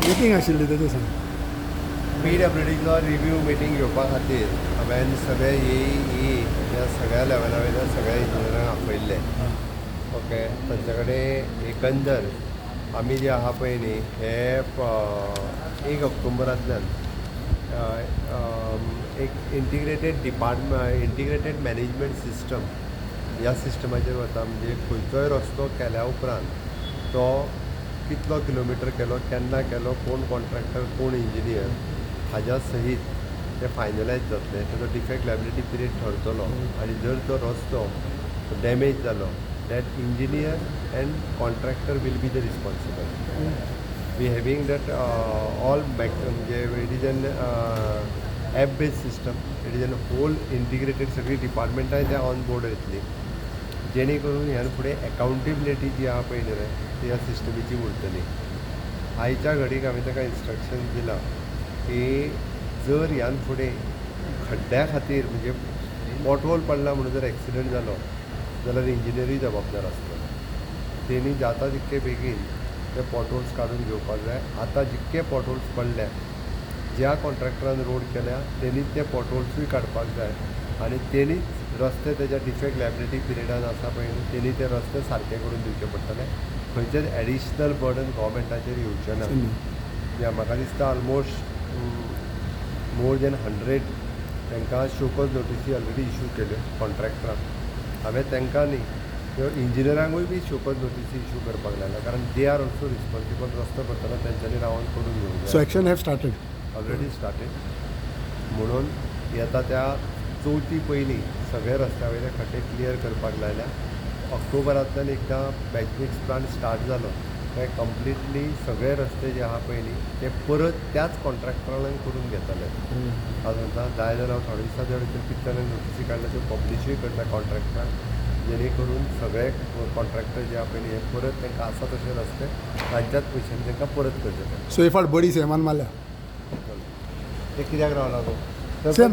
Meeting आशिल्ली तेजें सांग. पीडब्ल्यूडीचो रिव्यू मिटींग घेवपा खातीर हांवें सगळे ए ह्या सगळ्या लेवला वयल्या सगळ्या इंजिनियरांक आपयल्ले. ओके, तांचे कडेन एकंदर आमी जे आहा पळय न्ही, हे 1 ऑक्टोबरांतल्यान एक integrated department, integrated management system ह्या सिस्टमाचेर वता. म्हणजे खंयचोय रस्तो केल्या उपरांत तो कितलो किलोमिटर केलो, केन्ना केलो, कोण कॉन्ट्रॅक्टर, कोण इंजिनियर, हाज्या सहीत ते फायनलायज जातलें. ताजो डिफेक्ट लायबिलिटी पिरियड ठरतलो आनी जर तो रस्तो डॅमेज जालो, that engineer and contractor will be the responsible. We having that all back, म्हणजे it is an app based system, it is an whole integrated. सगळीं डिपार्टमेंटांय त्या ऑन बोर्ड येतली, जेणे करून ह्यान फुडें एकाउंटेबिलिटी जी आहा पळय न्ही रे, ती ह्या सिस्टमीची उरतली. आयच्या घडीक हांवें ताका इन्स्ट्रक्शन दिलां की जर ह्यान फुडें खड्ड्या खातीर, म्हणजे पोटहोल पडला म्हणून जर एक्सिडंट जालो जाल्यार इंजिनियरूय जबाबदार आसतलो. तेणी जाता तितके बेगीन ते पोटहोल्स काडून घेवपाक जाय. आतां जितके पोटहोल्स पडल्या, ज्या कॉन्ट्रॅक्टरान रोड केल्या तेणीच ते पोटहोल्सूय काडपाक जाय आनी तेणीच रस्ते तेज्या डिफेक्ट लायबिलिटी पिरियडान आसा पळय न्हू, तेणी ते रस्ते सारके करून दिवचे पडटले. खंयचेच एडिशनल बर्डन गोवोरमेंटाचेर येवचें ना. या म्हाका दिसता ऑलमोस्ट मोर देन 100 तांकां शोकॉज नोटीसी ऑलरेडी इशू केल्यो कॉन्ट्रॅक्टरांक. हांवें तांकां न्ही, त्यो इंजिनियरांकूय बी शोकॉज नोटीसी इशू करपाक लायला, कारण they are also responsible. रस्तो करतना तेंच्यांनी रावन करून घेवंक सो जाय. Action have started. Already started. म्हणून येता त्या चवथी पयलीं सगळे रस्त्या वयले खड्डे क्लियर करपाक लायल्या. ऑक्टोबरांतल्यान एकदां बॅच प्लांट स्टार्ट जालो काय कंप्लिटली सगळे रस्ते जे आहा पळय न्ही, ते परत त्याच कॉन्ट्रॅक्टरान करून घेतले. हांव सांगता, जाय जाल्यार हांव थोड्या दिसां भितर कितले नोटिसी काडल्या त्यो पब्लिशूय करता कॉन्ट्रॅक्टरांक, जेणे करून सगळे कॉन्ट्रॅक्टर जे आहा पळय न्ही, हे परत तांकां आसा तशे रस्ते तांच्याच पयशांनी तांकां परत करचे पडटा. सो हे फावट बडी सॅमान मारल्या. ते कित्याक रावला तो? सेम.